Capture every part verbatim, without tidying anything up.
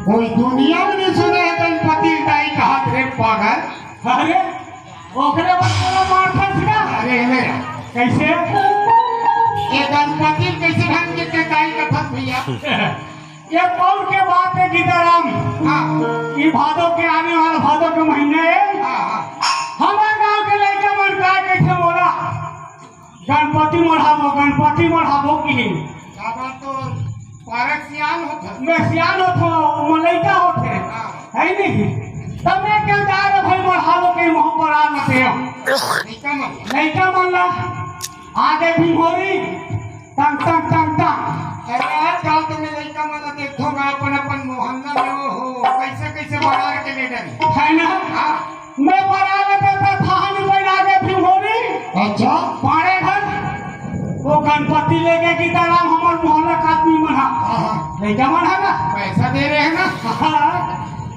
कोई दुनिया में नहीं सुने हे गणपति दाई कहत रे पागल। अरे, ओकरे बर तोला मारथस का? अरे ले, कइसे? ये गणपति कइसे ढंग के, के दाई कथस भैया? ये पौर के बात हे गीताराम। हाँ। ये भादो के आने वाला भादो के महीना हे। हाँ, हाँ। हमर गांव के लइका मन काय कहिथे मोला, गणपति मढ़ाबो, गणपति मढ़ाबो किहिन। दादा तो पारक सियान होत हे। मैं सियान होत हों, वो लइका होत हे। हाँ। हे नहीं? तब मैं क्या जा रहा भाई मढ़ाबो के मुंह पर आ मत हे। लइका मन। लइका मन ला। आगे भी होरी। टंग, टंग, टंग, टंग। अरे यार, जाओ तो मैं लइका मन ला देखो, मैं अपन, अपन मोहल्ला में वो हो, कइसे, कइसे बरार के ले डरे। हे ना? हाँ। मैं बरार लेके तो थान बना के फिर होरी। अच्छा। पाड़े घर, वो गणपति लेके गीताराम हमर मोहल्ला का आदमी मन हा। हाँ, हाँ। लइका मन हा ना? पैसा दे रहे हैं ना? हाँ।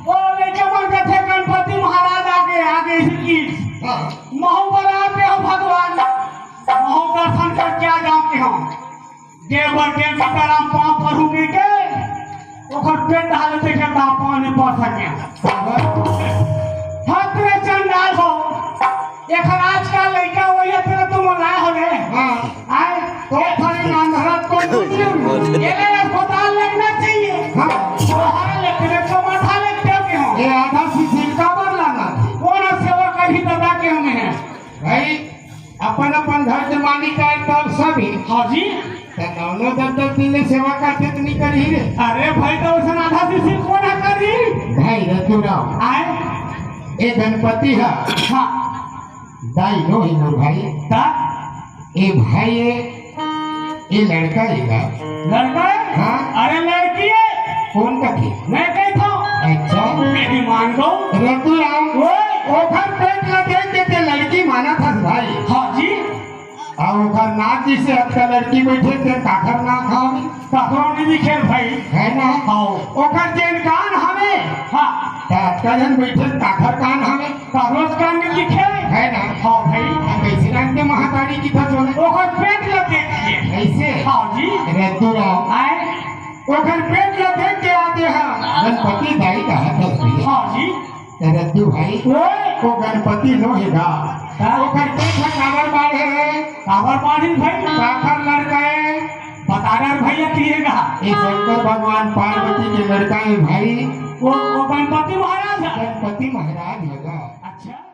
वो लइका मन कथे गणपति महाराज आगे, आगे ही की। हाँ। महू बरार के हो भगवान, महू दर्शन करके आ जाओ के हम। जे बर के गीताराम पाँव पढ़ू के, ओकर पेट हालत देखे ता पाँव नहीं पढ़ सके। हत रे चंडाल हो, एखर आजकल लइका वही तेरे तुम लाए हो रे। हाँ। आए? तो थारे नांधरा को ये ले अस्पताल लगना चाहिए। हाँ। तोहरे ले तेरे को माथा ले क्या के हो? ये आधा शिशिर काबर लाना? कौन सेवा करही दादा के हमें है? भाई, अपन अपन घर के मालिक आए तब सब ही। हाँ जी। त कौनो दस दस दिन ले सेवा करथे त नहीं करही रे। अरे भाई, त वइसन आधा शिशिर कोन ह करही? भाई रतुराम। आए? ए गणपति ह। हाँ। दाई नो हे मोर भाई। त? ए भाई ए, ए लड़का हे का? लड़का हे? हाँ। अरे लड़की हे। कोन कथे? मैं कहिथों। अच्छा। मैं भी मान गो। रतुराम। ओए। ओखर पेट ल देख के ते लड़की मानत हस भाई। हाँ जी। अउ ओखर नाक जइसे अतका लड़की बइठे, ते काखर नाक हवे? काखरो नहीं दिखे भाई। हे ना? हाँ। ओखर जेन कान हवे, हाँ। त अतका झन बइठे, काखर कान हवे? काखरो कान नहीं दिखे। हे ना? हाँ भाई। अब कइसे जान के महतारी कथे तोला? ओखर पेट ल देख के। कइसे? हाँ जी। रतुराम। आए? ओखर पेट ल देख के आते हैं, गणपति दाई कहत हस भैया। हाँ जी। रद्दू भाई, ओए। वो गणपति नो हे गा। का? ओकर पेट ह काबर बाढ़े हे? काबर बाढ़े भाई? काखर लड़का हे? बता रहा भैया, की हे गा? ये शंकर भगवान पार्वती के लड़का हे भाई। वो, वो गणपति महाराज हे? गणपति महाराज हे गा। अच्छा।